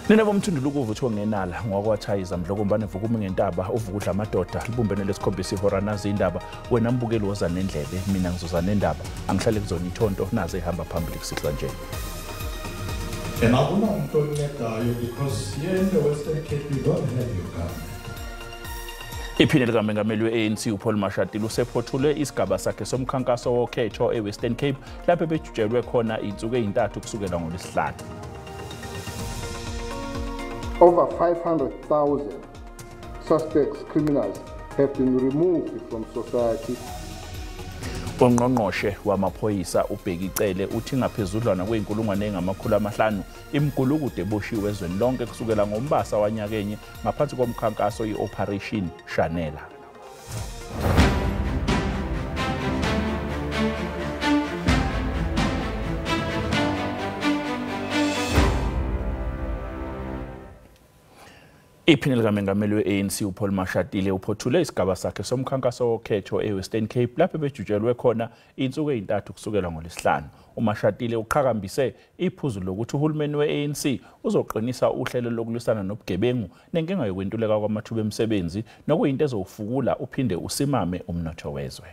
Nina bomthunduluko uvuthiwe ngenala ngokwathayiza mdlokombane vukuma ngentaba uvukudla amadoda libumbene lesikhombisa ihora nazi indaba wena mbukeli woza nendlebe mina ngizoza nendaba angihlale kuzona ithonto naze ihamba phambili kusihlwa nje. And akunamuntu oncedayo because here in the Western Cape you don't have your government. Iphini likamengameli we-ANC uPaul Mashatile usephothule isigaba sakhe somkhankaso wokhetho e-Western Cape lapho bejutshelwe khona insuku ezintathu kusukela ngoLwesihlanu. Over 500,000 suspects, criminals, have been removed from society. Ungqongqoshe wamaphoyisa uBheki Cele uthi ngaphezudlwana kweyinkulungwane engama-500 imigulukudu eboshiwe ezweni lonke kusukela ngoMbasa wanyakenye ngaphansi komkhankaso i-Operation Shanela. Iphini likamengameli we-ANC uPaul Mashatile uphothule isigaba sakhe somkhankaso wokhetho e-Western Cape lapho bejutshelwe khona insuku ezintathu kusukela ngoLwesihlanu. uMashatile uqhakambise iphuzu lokuthi uhulumeni we-ANC uzoqinisa uhlelo lokulwisana nobugebengu nenkinga yokwentuleka kwamathuba emisebenzi nokuyinto ezofukula uphinde usimame umnotho wezwe.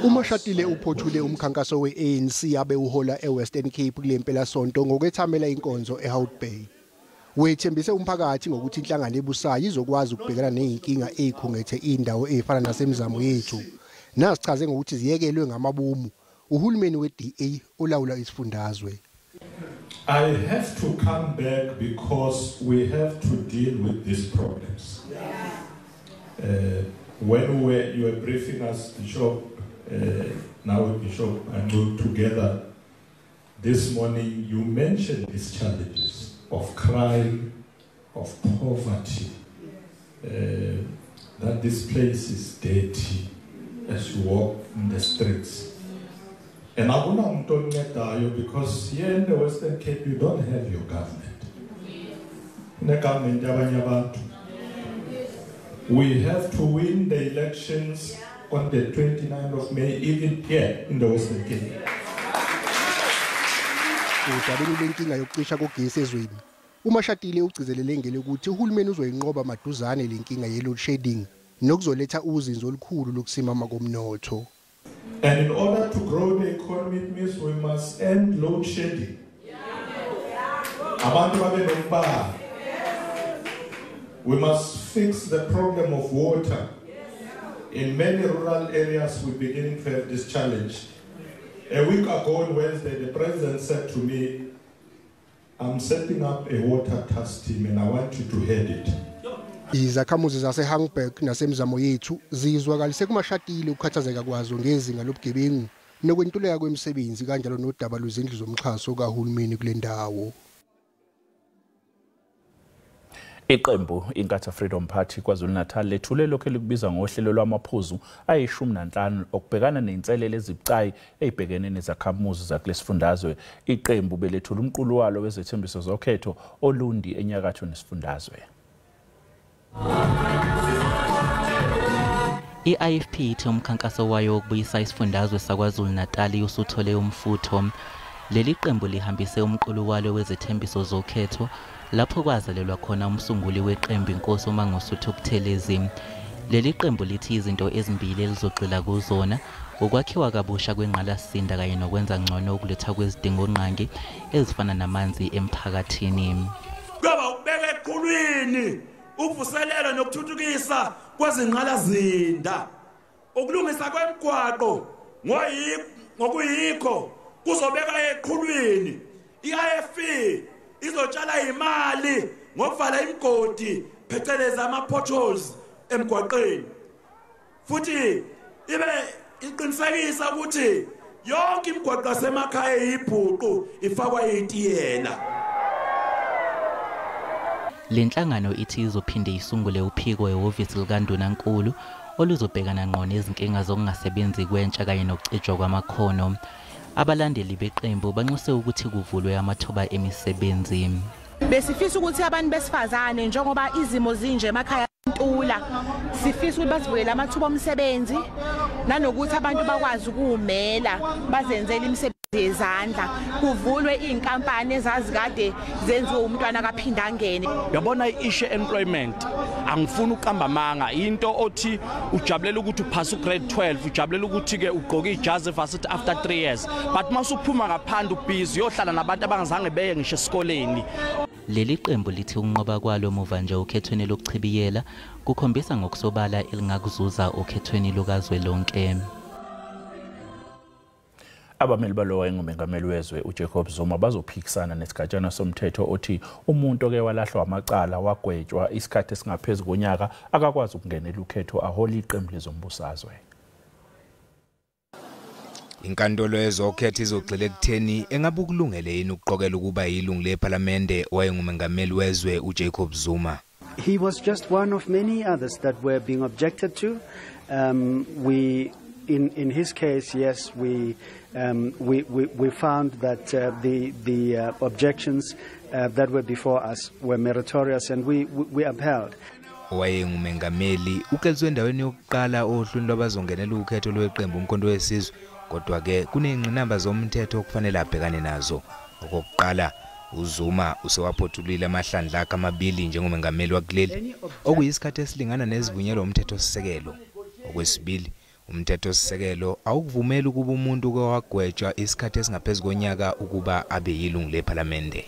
uMashatile uphothule umkhankaso we-ANC abewuhola e-Western Cape kule mpelasonto ngokwethamela inkonzo eHout Bay. Wethembise umphakathi ngokuthi inhlangano ebusayo izokwazi ukubhekana nezinkinga ezikhungethe indawo ezifana nasemizamo yethu. Nasichaze ngokuthi ziyekelwe ngamabomu uhulumeni we-DA olawula isifundazwe. I have to come back because we have to deal with these problems. When you were briefing us, Bishop, now Bishop and we together this morning, you mentioned these challenges of crime, of poverty, that this place is dirty as you walk in the streets. And akunamuntu oncedayo because here in the Western Cape you don't have your government. Kune-government yabanye abantu. We have to win the elections on the 29th of May, even here in the Western Cape. Udabeni lenkinga yokucisha kogesi ezweni uMashatile ugcizelele ngelokuthi uhulumeni uzoyinqoba maduzane lenkinga ye-load shedding nokuzoletha uzinzo olukhulu lokusimama komnotho. And in order to grow the economy, it means we must end load shedding. Abantu babe nombala. We must fix the problem of water. In many rural areas, we're beginning to have this challenge. A week ago on Wednesday, the president said to me, I'm setting up a water task team and I want you to head it. Izakhamuzi zaseHangberg nasemizamo yethu zizwakalise kuMashatile ukukhathazeka kwazo ngezinga lobugebengu nokwentuleka kwemisebenzi kanjalo nodaba lwezindlu zomxhaso kahulumeni kule ndawo. Iqembu Inkatha Freedom Party KwaZulu-Natal lethule lokho elikubiza ngohlelo lwamaphuzu ayi-15 okubhekana nezinselele ezibucayi ezibhekene nezakhamuzi zakulesifundazwe. Iqembu belethula umqulu walo wezethembiso zokhetho olundi enyakatho nesifundazwe. I-IFP ithi umkhankaso wayo wokubuyisa isifundazwe saKwaZulu-Natal usuthole umfutho. Leli qembu lihambise umqulu walo wezethembiso zokhetho lapho kwazalelwa khona umsunguli weqembu inkosi uMangosuthu Buthelezi. Leli qembu lithi izinto ezimbili elizogxila kuzona ukwakhiwa kabusha kwengqalasizinda kanye nokwenza ngcono ukulethwa kwezidingongqangi ezifana namanzi emphakathini. Kuyoba ukubeka eqhulwini ukuvuselela nokuthuthukisa kwezingqalasizinda, ukulungisa kwemigwaqo ngokuyikho kuzobeka eqhulwini. I-IFP izotshala imali ngokuvala imigodi phecelezi ama-potholes emgwaqeni, futhi ibe iqinisekisa ukuthi yonke imigwaqo yasemakhaya eyibhuqu ifakwa itiyela. Le nhlangano ithi izophinde isungule uphiko ehhovisi likaNdunankulu oluzobhekana ngqo nezinkinga zokungasebenzi kwentsha kanye nokucijwa kwamakhono. Abalandeli beqembu banxuse ukuthi kuvulwe amathuba emisebenzi. Besifisa ukuthi abantu besifazane njengoba izimo zinje emakhaya ntula, sifisa ukuthi basivulele amathuba omsebenzi nanokuthi abantu bakwazi ukumela bazenzele imisebenzi Yezandla kuvulwe inkampani ezazikade zenziwe umntwana kaphinda angene. Yabona i-issue employment, angifuni uqamba amanga, into othi ujabulela ukuthi uphasa ugrade 12, ujabulela ukuthi ke ugqoke ijazi varsity after 3 years, but masuphuma ngaphandle ubhizi uyohlala nabantu abangazange beye ngisho esikoleni. Leli qembu lithi ukunqoba kwalo muva nje okhethweni lokuchibiyela kukhombisa ngokusobala elingakuzuza okhethweni lukazwelonke. Abameli balowo wayengumengameli wezwe uJacob Zuma bazophikisana nesigatshana somthetho othi umuntu oke walahlwa amacala wagwetshwa isikhathi esingaphezu konyaka akakwazi ukungenela ukhetho ahole iqembu lezombusazwe. Inkantolo yezokhetho izogxila ekutheni engabe ukulungele yini ukuqokela ukuba yilungu lePhalamende owayengumengameli wezwe uJacob Zuma. He was just one of many others that were being objected to. In his case, yes, we found that the objections that were before us were meritorious, and we upheld. Owayengumengameli ukelizwe endaweni yokuqala ohlwini lwabazongenela ukhetho lweqembu uMkhonto weSizwe, kodwa ke kunezingqinamba zomthetho okufanele abhekane nazo. Okokuqala, uZuma usewaphothulile amahlandla akhe amabili njengomengameli wakuleli, okuyisikhathi esilingana nesivunyelwa umthethosisekelo. Okwesibili, umthethosisekelo awukuvumeli ukuba umuntu owagwetshwa isikhathi esingaphezu konyaka ukuba abe yilungu lePhalamende.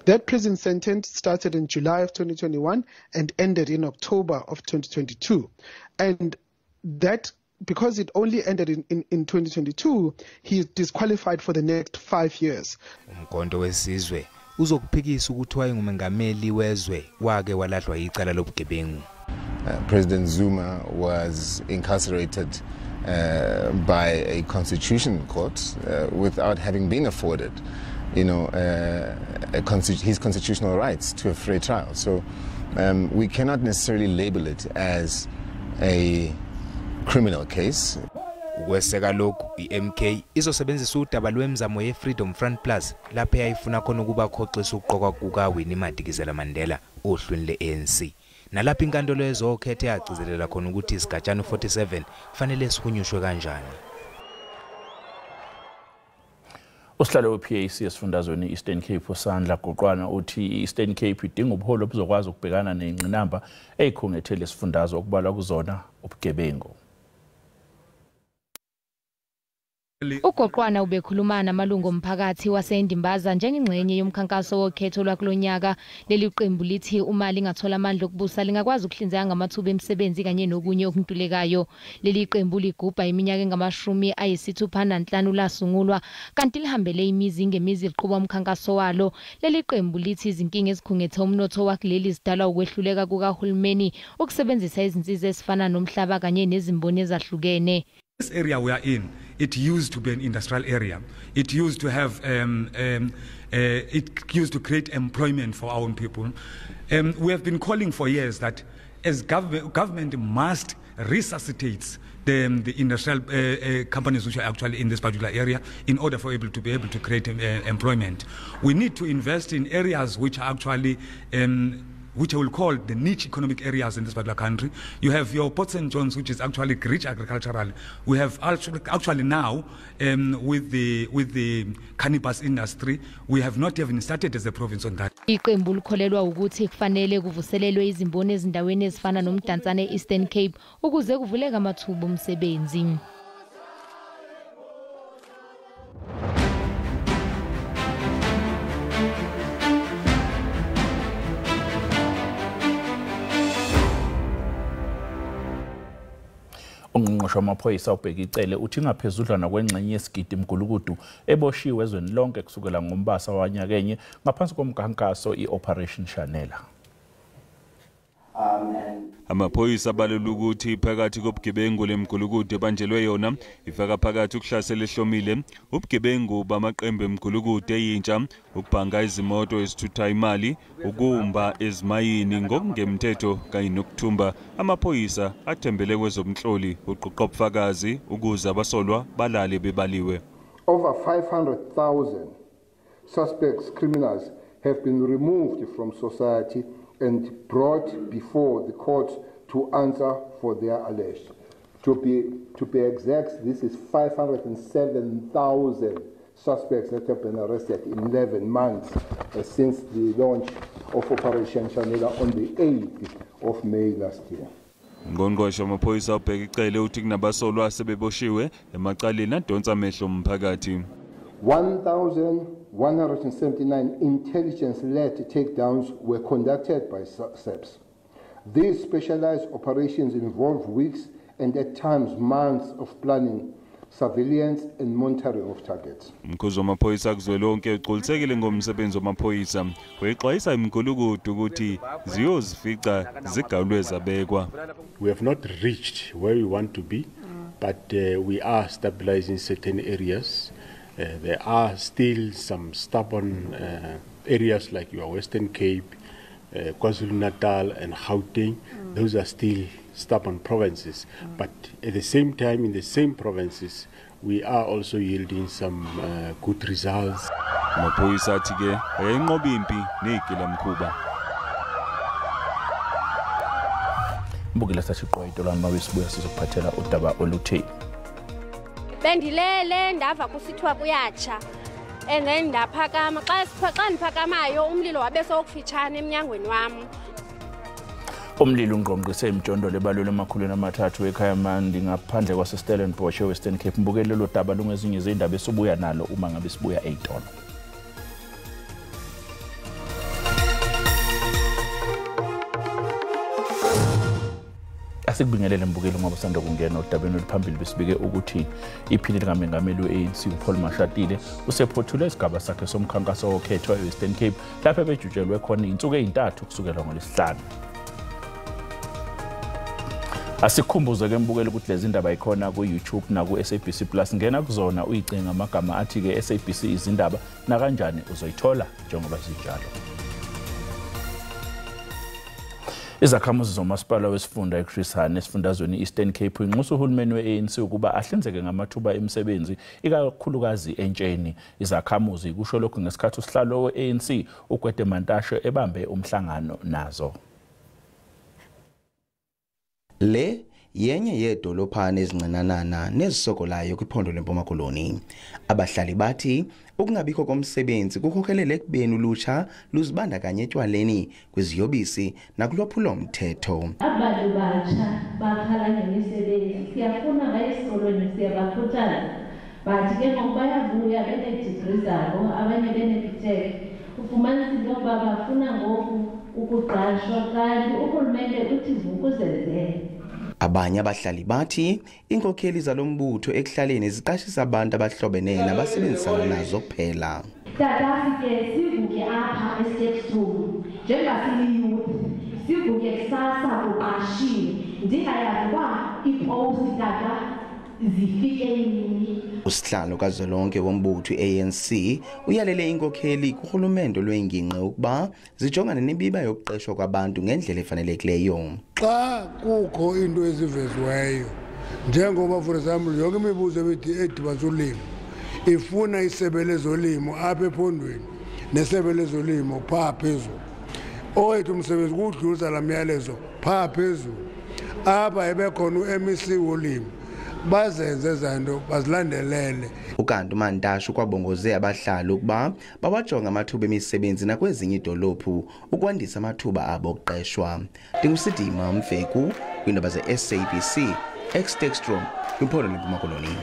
That prison sentence started in July of 2021 and ended in October of 2022. And that, because it only ended in 2022, he is disqualified for the next 5 years. Umkhonto weSizwe uzokuphikisa ukuthi wayengumengameli wezwe wake walahlwa icala lobugebengu. President Zuma was incarcerated by a constitution court without having been afforded, you know, his constitutional rights to a fair trial. So we cannot necessarily label it as a criminal case. Ukweseka lokhu, iMK izosebenzisa udaba lwemizamo yeFreedom Front Plus lapho eyayifuna khona ukuba khoxisa ukuqokwa kukaWinnie Madikizela Mandela ohlwini le-ANC. Nalapho inkantolo yezokhetho yagcizelela khona ukuthi isigatshana 47 kufanele sihunyushwe kanjani. Usihlalo we-PAC esifundazweni i-Eastern Cape uSandla Goqwana uthi i-Eastern Cape idinga ubuholi obuzokwazi ukubhekana nengqinamba eyikhungethe lesifundazwe okubalwa kuzona ubugebengu. UGoqwana ubekhuluma namalungu omphakathi waseNdimbaza njengengxenye yomkhankaso wokhetho lwakulonyaka. Leli qembu lithi uma lingathola amandla okubusa lingakwazi ukuhlinzeka ngamathuba emisebenzi kanye nokunye okuntulekayo. Leli qembu ligubha iminyaka engama-65 lasungulwa, kanti lihambele imizi ngemizi liqhuba umkhankaso walo. Leli qembu lithi izinkinga ezikhungethe umnotho wakuleli zidalwa ukwehluleka kukahulumeni ukusebenzisa izinsiza ezifana nomhlaba kanye nezimboni ezahlukene. This area we are in, it used to be an industrial area. It used to have, it used to create employment for our own people. We have been calling for years that as government must resuscitate the industrial companies which are actually in this particular area in order for able to be able to create employment. We need to invest in areas which are actually which I will call the niche economic areas in this particular country. You have your Port St. John's, which is actually rich agricultural. We have actually now, with the cannabis industry, we have not even started as a province on that. Iqembu likholelwa ukuthi kufanele kuvuselelwe izimboni ezindaweni ezifana noMdantsane Eastern Cape ukuze kuvuleke amathuba omsebenzi. Ungqongqoshe wamaphoyisa uBheki Cele uthi ngaphezudlwana kwengxenye yesigidi mgulukudu eboshiwe ezweni lonke kusukela ngoMbasa wanyakenye ngaphansi komkhankaso i-Operation Shanela. Amaphoyisa abalula ukuthi phakathi kobugebengu lemgulukudu ebanjelwe yona ifaka phakathi ukuhlasela ehlomile, ubugebengu bamaqembu emgulukudu eyintsha, ukubhanga izimoto ezithutha imali, ukumba ezimayini ngokungemthetho kanye nokuthumba. Amaphoyisa athembele kwezomhloli uqoqa ubufakazi ukuze abasolwa balale bebaliwe. Over 500,000 suspects, criminals have been removed from society and brought before the courts to answer for their alleged. To be exact, this is 507,000 suspects that have been arrested in 11 months since the launch of Operation Shanela on the 8th of May last year. Ngqongqoshe wamaphoyisa uBheki Cele uthi kunabasolwa asebeboshiwe emacaleni adonsa amehlo umphakathi. 1,179 intelligence-led takedowns were conducted by SAPS. These specialized operations involve weeks and at times months of planning, surveillance and monitoring of targets. Umkhuzi wamaphoyisa kuzwelonke ugculisekile ngomsebenzi wamaphoyisa, wexwayisa imigulukudu ukuthi ziyozifica zigawulwe zabekwa. We have not reached where we want to be, but we are stabilizing certain areas. There are still some stubborn areas like your Western Cape, KwaZulu-Natal and Gauteng. Those are still stubborn provinces. But at the same time, in the same provinces, we are also yielding some good results. Amaphoyisa athi ke ayayinqoba impi nezigilamkhuba. Mbukela sathi qoyitolwana mabe sibuya sizokuphathela udaba oluthe. Bendilele ndava kusithiwa kuyatsha and then ndaphakama xa ndiphakamayo umlilo wabe sowukufitshane emnyangweni wam. Umlilo ungqongqise imijondolo ebalulwe ema-300 ekhaya mandi ngaphandle kwaseStellenbosch eWestern Cape. Mbukele lolu daba lungezinye izindaba esibuya nalo uma ngabe sibuya ey'tolo. Asikubingelele mbukeli ngoba sanda kungena odabeni oluphambili besibike ukuthi iphini likamengameli we-ANC uPaul Mashatile usephothule isigaba sakhe somkhankaso wokhetho e-Western Cape lapho ebejutshelwe khona iy'nsuku ey'ntathu kusukela ngoLwesihlanu. Asikhumbuze ke mbukeli ukuthi lezi ndaba ikhona ku-YouTube naku-SABC Plus. Ngena kuzona uyicinga amagama athi-ke SABC izindaba nakanjani uzoyithola njengoba zinjalo. Izakhamuzi zomasipala wesifunda eChris Hani esifundazweni Eastern Cape inxusa uhulumeni we-ANC ukuba ahlinzeke ngamathuba emisebenzi ikakhulukazi entsheni. Izakhamuzi kusho lokhu ngesikhathi usihlalo we-ANC uGwede Mantashe ebambe umhlangano nazo. Le yenye yedolophana ezincinanana nezisokolayo kwiphondo leMpuma Koloni. Abahlali bathi ukungabikho komsebenzi kukhokhelele ekubeni ulutsha luzibandakanye etywaleni, kwiziyobisi nakulwaphulomthetho. Abantu batsha bakhala ngemisebenzi, siyafuna baye esikolweni, siyabakhuthaza, but ke ngoku bayabuya benee-degree zabo, abanye benee-BTech. Ufumanisa into yokuba bafuna ngoku ukuqashwa kanti urhulumente uthi vukuzenzele. Abanye abahlali bathi inkokheli zalombutho ekuhlaleni ziqashisa abantu abahlobene nabasebenzisana nazo kuphela. Tata sike sivuke apha eStepstone njengoba siyi-youth, sivuke kusasa kuqashiwe, ndingayazi uba iiposti tata zifike nini. Usihlalo kazwelonke wombutho i-ANC uyalele inkokheli kurhulumento lwengingqi ukuba zijongane nemiba yokuqeshwa kwabantu ngendlela efanelekileyo. Xa kukho into eziveziweyo njengoba for example yonke imibuzo edibanisa ulimo ifuna isebe lezolimo apha ephondweni nesebe lezolimo phaa phezulu. Owethu umsebenzi kudlulisa laa myalezo phaa phezulu. Apha ebekhona u-MEC wolimo, bazenze zanto bazilandelele. Ukanti uMantashe ukwabongoze abahlali ukuba bawajonge amathuba emisebenzi nakwezinye iidolophu ukwandisa amathuba abo okuqeshwa. NdinguSidima Mfeku kwiindaba ze-SABC eStekstrom kwiphondo leMpuma Koloni.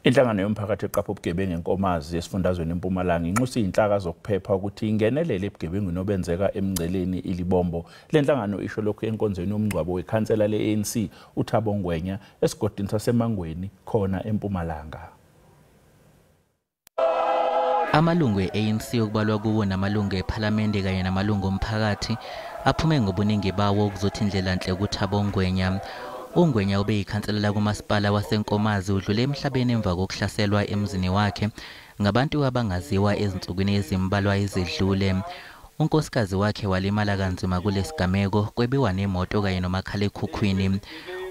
Inhlangano yomphakathi eqapha ubugebengu eNkomazi esifundazweni eMpumalanga inxusa iy'nhlaka zokuphepha ukuthi ingenelele ebugebengwini obenzeka emngceleni iLibombo. Le nhlangano isho lokhu enkonzweni yomngcwabo wekhansela le-ANC uThabo Ngwenya esigodini saseMangweni khona eMpumalanga. Amalungu e-ANC okubalwa kuwo namalungu ePhalamende kanye namalungu omphakathi aphume ngobuningi bawo ukuzothi indlelanhle kuThabo Ngwenya. UNgwenya ubeyikhansela kumasipala waseNkomazi udlule emhlabeni emva kokuhlaselwa emzini wakhe ngabantu abangaziwa ezinsukwini ezimbalwa ezidlule. Unkosikazi wakhe walimala kanzima kulesigameko, kwebiwa nemoto kanye nomakhalekhukhwini.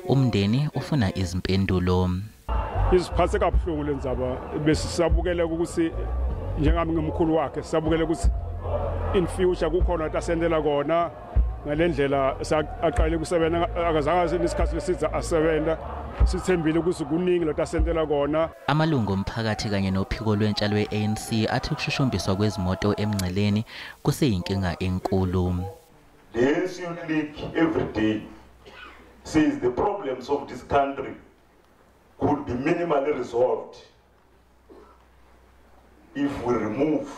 Umndeni ufuna izimpendulo. Iziphathe kabuhlungu le ndzaba, besisabukele ukuthi njengami ngimkhulu wakhe sisabukele ukuthi in future kukhona atasendela kona ngalendlela aqale kusebenza, akazange isikhathi lesidza asebenza. Sithembile ukuthi kuningi lo tasentela kona. Amalungu omphakathi kanye nophiko lwentsha lwe-ANC athi ukushushumbiswa kwezimoto emngceleni kuseyinkinga enkulu. The ANC Youth League every day says the problems of this country could be minimally resolved if we remove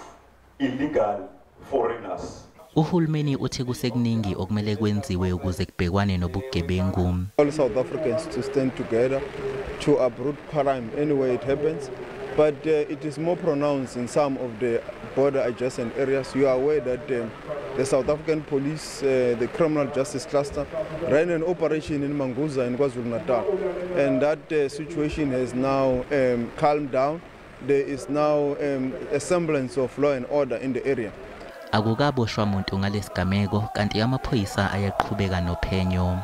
illegal foreigners. Uhulumeni uthi kusekuningi okumele kwenziwe ukuze kubhekwane nobugebengu. All South Africans to stand together to uproot crime anywhere it happens, but it is more pronounced in some of the border adjacent areas. You are aware that the South African police, the criminal justice cluster, ran an operation in Manguza in KwaZulu-Natal, and that situation has now calmed down. There is now a semblance of law and order in the area. Akukaboshwa muntu ngalesigameko kanti amaphoyisa ayaqhubeka nophenyo.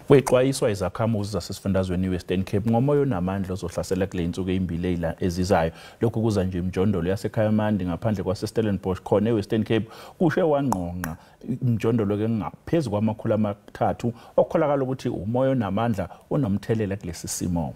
Kwexwayiswa izakhamuzi zasesifundazweni iWestern Cape ngomoya onamandla ozohlasela kule insuku ezimbili ezizayo. Lokhu kuza nje imjondolo yaseKhayamandi ngaphandle kwaseStellenbosch khona eWestern Cape kushe wangqongqa imjondolo ke ngaphezulu kwamakhulu 3 okukholakala ukuthi umoya onamandla onomthelela kulesi simo.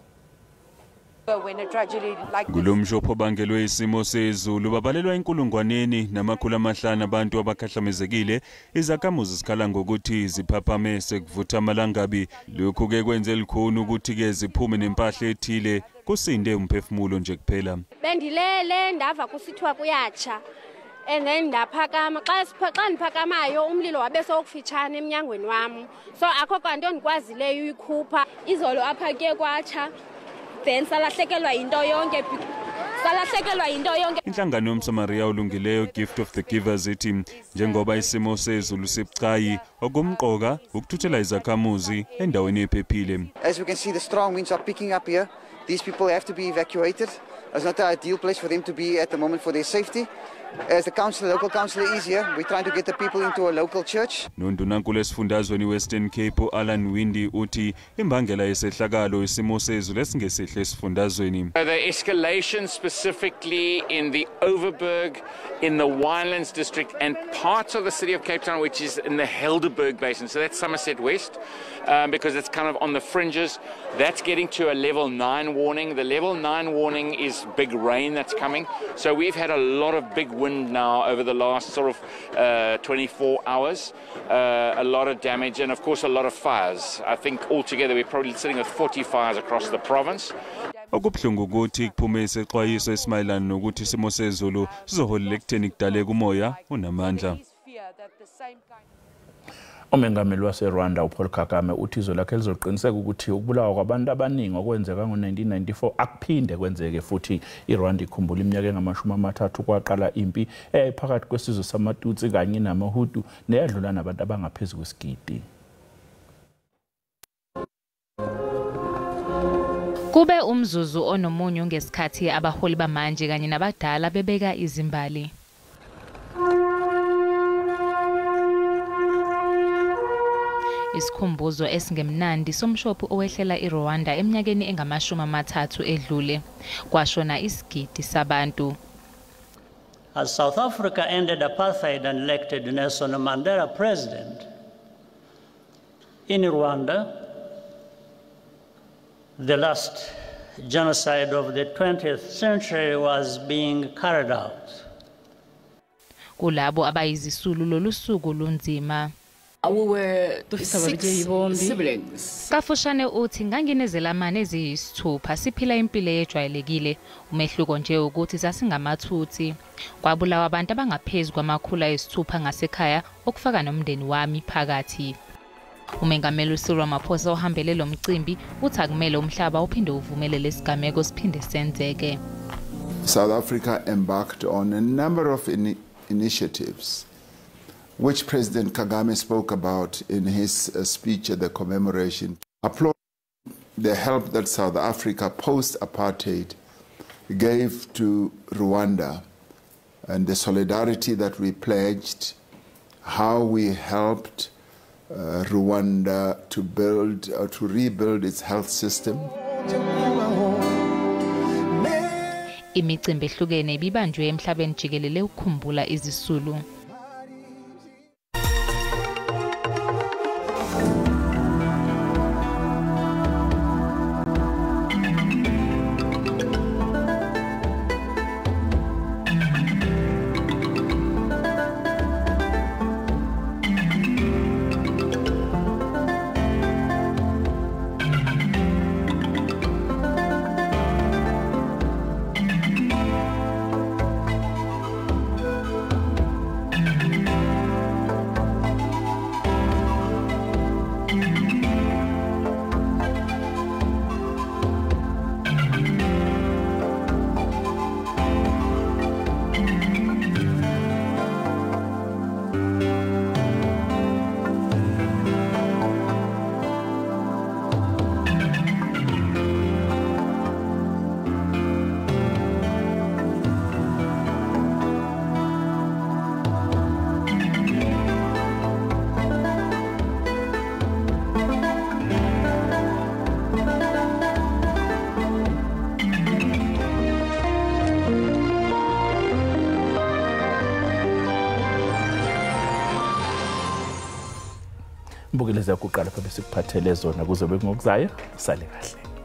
Kulomshopho obangelwe isimo sezulu babalelwa 1,500 abantu abakhahlamezekile. Izakhamuzi zikhala ngokuthi ziphaphame sekuvutha amalangabi. Lokhu ke kwenze likhona ukuthi ke ziphume nempahla ethile kusinde umphefumulo nje kuphela. Bendilele ndava kusithiwa kuyatsha and then ndaphakama xa ndiphakamayo umlilo wabe sowukufitshane emnyangweni wami, so akho kwanto ndikwazileyo uyikhupha. Izolo apha kuye kwatsha, then salahlekelwa into yonke. Inhlangano yomSamaria olungileyo Gift of the Givers ithi njengoba isimo sezulu sibucayi okumqoka ukuthuthela izakhamuzi endaweni ephephile. As we can see, the strong winds are picking up here. These people have to be evacuated. It's not the ideal place for them to be at the moment for their safety. As the council, local councillor is here, we're trying to get the people into a local church. Nondunankulu esifundazweni Western Cape Alan Windi uthi imbangela yesehlakalo isimo sezulu esingesihle esifundazweni. The escalation specifically in the Overberg, in the Winelands district and parts of the city of Cape Town, which is in the Helderberg Basin. So that's Somerset West, because it's kind of on the fringes. That's getting to a level 9 warning. The level 9 warning is big rain that's coming. So we've had a lot of big wind now over the last sort of 24 hours, a lot of damage and of course a lot of fires. I think altogether we're probably sitting with 40 fires across the province. Okubuhlungu ukuthi kuphume isexwayiso esimayelana nokuthi isimo sezulu sizoholela ekutheni kudaleke umoya onamandla. Umengameli waseRwanda uPaul Kagame uthi izwe lakhe lizoqiniseka ukuthi ukubulawa kwabantu abaningi okwenzeka ngo-1994 akuphinde kwenzeke futhi. iRwanda ikhumbula iminyaka engama-30 kwaqala impi eyayiphakathi kwesizwe samaTutsi kanye namaHutu neyadlula nabantu abangaphezu kwesigidi. Kube umzuzu onomunyu ngesikhathi abaholi bamanje kanye nabadala bebeka izimbali. Isikhumbuzo esingemnandi somshophi owehlela iRwanda eminyakeni engama-30 edlule kwashona isigidi sabantu. As South Africa ended apartheid and elected Nelson Mandela president, in Rwanda, the last genocide of the 20th century was being carried out. Kulabo abayizisulu lolu suku lunzima. We were 6 siblings. Kafushane uthi nganginezelamane eziyisithupha siphila impilo ejwayelekile. Umehluko nje ukuthi sasingamathutsi. Kwabulawa abantu abangaphezulu kwama-600 ngasekhaya okufaka nomndeni wami phakathi. Umengameli Cyril Ramaphosa ohambele lo mcimbi uthi akumele umhlaba uphinde uvumele lesigameko siphinde senzeke. South Africa embarked on a number of initiatives which President Kagame spoke about in his speech at the commemoration, applauding the help that South Africa post-apartheid gave to Rwanda and the solidarity that we pledged, how we helped Rwanda to build or to rebuild its health system. Imicimbi ehlukene ibibanjwe emhlabeni jikelele ukukhumbula izisulu. Eziyakuqala lapha besikuphathele zona kuze bekungokuzayo. Sale kahle.